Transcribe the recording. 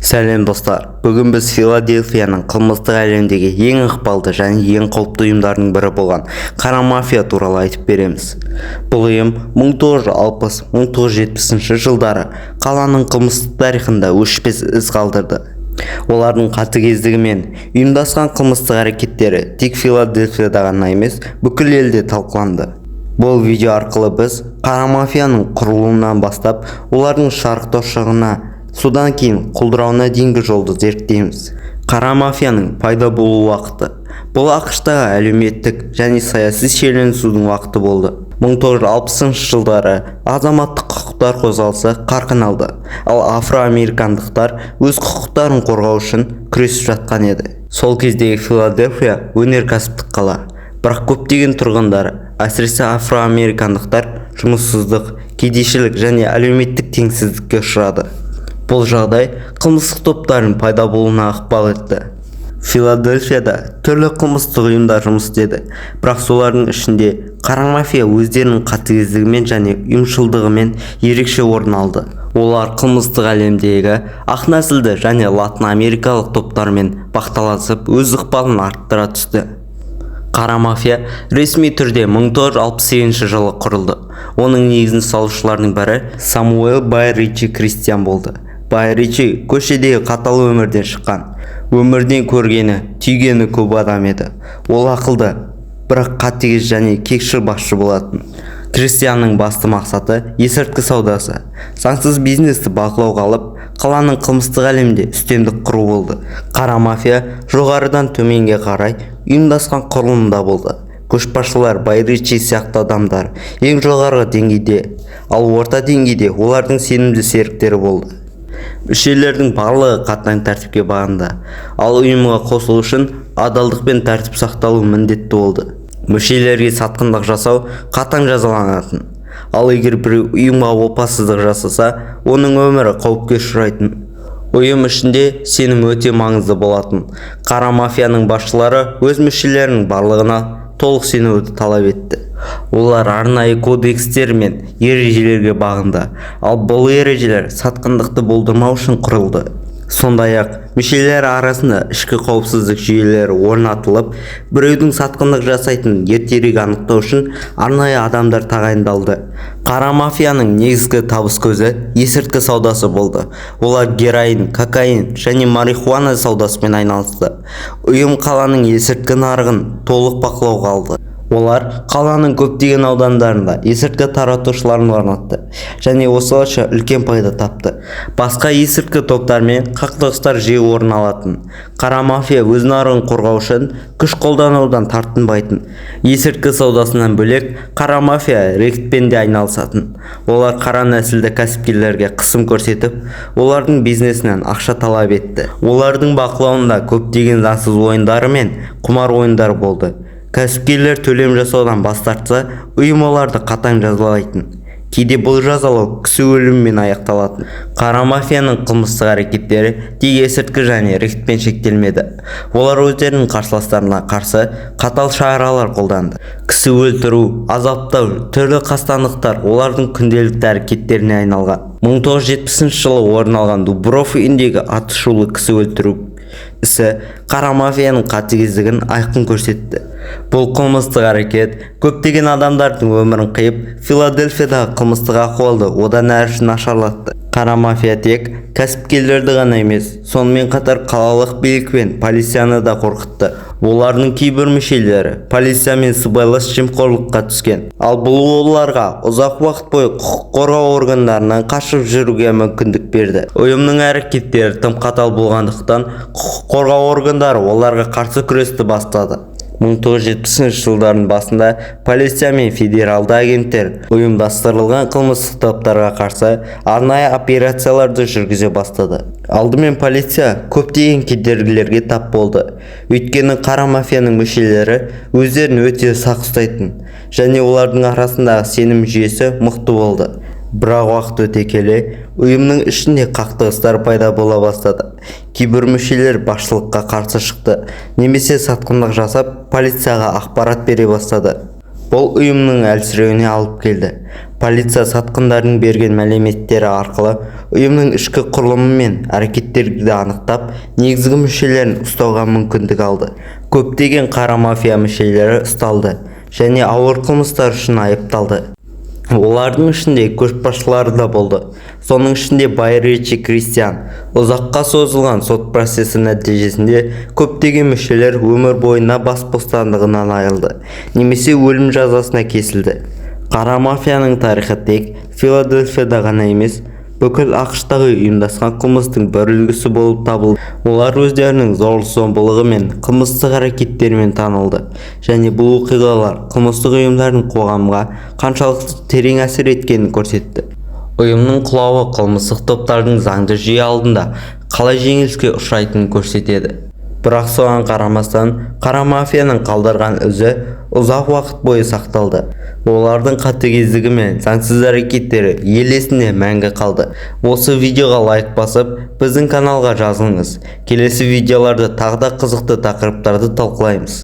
Сәлем, достар! Бүгін біз Филадельфияның қылмыстық әлемдегі ең ықпалды және ең қауіпті ұйымдарының бірі болған қара мафия туралы айтып береміз. Бұл ұйым 1960-1970 жылдары қаланың қылмыстық тарихында өшпес із қалдырды. Олардың қатыгездігі мен ұйымдасқан қылмыстық әрекеттері тек Филадельфияда ғана емес, бүкіл елде талқыланды. Бұл видео арқылы біз қара мафияның құрылуынан бастап, олардың шарықтау шағына, содан кейін құлдырауына дейінгі жолды зерттейміз. Қара мафияның пайда болу уақыты. Бұл АҚШ-тағы әлеуметтік және саяси шиеленісудің уақыты болды. 1960 жылдары азаматтық құқықтар қозғалысы қарқын алды, ал афроамерикандықтар өз құқықтарын қорғау үшін күресіп жатқан еді. Сол кездегі Филадельфия өнеркәсіптік қала, бірақ көптеген тұрғындары, әсіресе афроамерикандықтар, жұмыссыздық, кедейшілік және әлеуметтік теңсіздікке ұшырады. Бұл жағдай қылмыстық топтардың пайда болуына ықпал етті. Филадельфияда түрлі қылмыстық ұйымдар жұмыс істеді, бірақ солардың ішінде қара мафия өздерінің қатыгездігімен және ұйымшылдығымен ерекше орын алды. Олар қылмыстық әлемдегі ақ нәсілді және латын америкалық топтармен бақталасып, өз ықпалын арттыра түсті. Қара мафия ресми түрде 1968 жылы құрылды. Оның негізін салушылардың бірі Самуэль Бай Ричи Кристиан болды. Бай Ричи көшедегі қатал өмірден шыққан, өмірден көргені, түйгені көп адам еді. Ол ақылды, бірақ қатыгез және кекшіл басшы болатын. Кристианның басты мақсаты есірткі саудасы, заңсыз бизнесті бақылауға алып, қаланың қылмыстық әлемде үстемдік құру болды. Қара мафия жоғарыдан төменге қарай ұйымдасқан құрылымда болды. Көшбасшылар, Бай Ричи сияқты адамдар, ең жоғарғы деңгейде, ал орта деңгейде олардың сенімді серіктері болды. Мүшелердің барлығы қатаң тәртіпке бағынды, ал ұйымға қосылу үшін адалдық пен тәртіп сақталу міндетті болды. Мүшелерге сатқындық жасау қатаң жазаланатын, ал егер біреу ұйымға опасыздық жасаса, оның өмірі қауіпке ұшырайтын. Ұйым ішінде сенім өте маңызды болатын. Қара мафияның басшылары өз мүшелерінің барлығына толық сенуді талап етті. Олар арнайы кодекстер мен ережелерге бағынды, ал бұл ережелер сатқындықты болдырмау үшін құрылды. Сондай-ақ мүшелер арасында ішкі қауіпсіздік жүйелері орнатылып, біреудің сатқындық жасайтынын ертерек анықтау үшін арнайы адамдар тағайындалды. Қара мафияның негізгі табыс көзі есірткі саудасы болды. Олар героин, кокаин және марихуана саудасымен айналысты. Ұйым қаланың есірткі нарығын толық бақылауға алды. Олар қаланың көптеген аудандарында есірткі таратушыларын орнатты және осылайша үлкен пайда тапты. Басқа есірткі топтармен қақтығыстар жиі орын алатын. Қара мафия өз нарығын қорғау үшін күш қолданудан тартынбайтын. Есірткі саудасынан бөлек, қара мафия рэкетпен де айналысатын. Олар қара нәсілді кәсіпкерлерге қысым көрсетіп, олардың бизнесінен ақша талап етті. Олардың бақылауында көптеген заңсыз ойындары мен құмар ойындар болды. Кәсіпкерлер төлем жасаудан бас тартса, ұйым оларды қатаң жазалайтын. Кейде бұл жазалау кісі өлімімен аяқталатын. Қара мафияның қылмыстық әрекеттері тек есірткі және рэкетпен шектелмеді. Олар өздерінің қарсыластарына қарсы қатал шаралар қолданды. Кісі өлтіру, азаптау, түрлі қастандықтар олардың күнделікті әрекеттеріне айналған. 1970 жылы орын алған Дубров үйіндегі атышулы кісі өлтіру ісі қара мафияның қатыгездігін айқын көрсетті. Бұл қылмыстық әрекет көптеген адамдардың өмірін қиып, Филадельфиядағы қылмыстық ахуалды одан әрі нашарлатты. Қара мафия тек кәсіпкерлерді ғана емес, сонымен қатар қалалық билік пен полицияны да қорқытты. Олардың кейбір мүшелері полициямен сыбайлас жемқорлыққа түскен, ал бұл оларға ұзақ уақыт бойы құқық қорғау органдарынан қашып жүруге мүмкіндік берді. Ұйымның әрекеттері тым қатал болғандықтан, құқық қорғау органдары оларға қарсы күресті бастады. 1970 жылдардың басында полиция мен федералды агенттер ұйымдастырылған қылмыстық топтарға қарсы арнайы операцияларды жүргізе бастады. Алдымен полиция көптеген кедергілерге тап болды, өйткені қара мафияның мүшелері өздерін өте сақ ұстайтын және олардың арасындағы сенім жүйесі мықты болды. Бірақ уақыт өте келе ұйымның ішінде қақтығыстар пайда бола бастады. Кейбір мүшелер басшылыққа қарсы шықты немесе сатқындық жасап, полицияға ақпарат бере бастады. Бұл ұйымның әлсіреуіне алып келді. Полиция сатқындардың берген мәліметтері арқылы ұйымның ішкі құрылымы мен әрекеттерді анықтап, негізгі мүшелерін ұстауға мүмкіндік алды. Көптеген қара мафия мүшелері ұсталды және ауыр қылмыстар үшін айыпталды. Олардың ішінде көшбасшылары да болды, соның ішінде бай Ричи Кристиан. Ұзаққа созылған сот процесі нәтижесінде көптеген мүшелер өмір бойына бас бостандығынан айырылды немесе өлім жазасына кесілді. Қара мафияның тарихы тек Филадельфияда ғана емес, бүкіл АҚШ-тағы ұйымдасқан қылмыстың бір үлгісі болып табылды. Олар өздерінің зорлық-зомбылығы мен қылмыстық әрекеттерімен танылды және бұл оқиғалар қылмыстық ұйымдардың қоғамға қаншалықты терең әсер еткенін көрсетті. Ұйымның құлауы қылмыстық топтардың заңды жүйе алдында қалай жеңіліске ұшырайтынын көрсетеді. Бірақ соған қарамастан, қара мафияның қалдырған ізі ұзақ уақыт бойы сақталды. Олардың қатыгездігі мен заңсыз әрекеттері ел есінде мәңгі қалды. Осы видеоға лайк басып, біздің каналға жазылыңыз. Келесі видеоларда тағы да қызықты тақырыптарды талқылаймыз.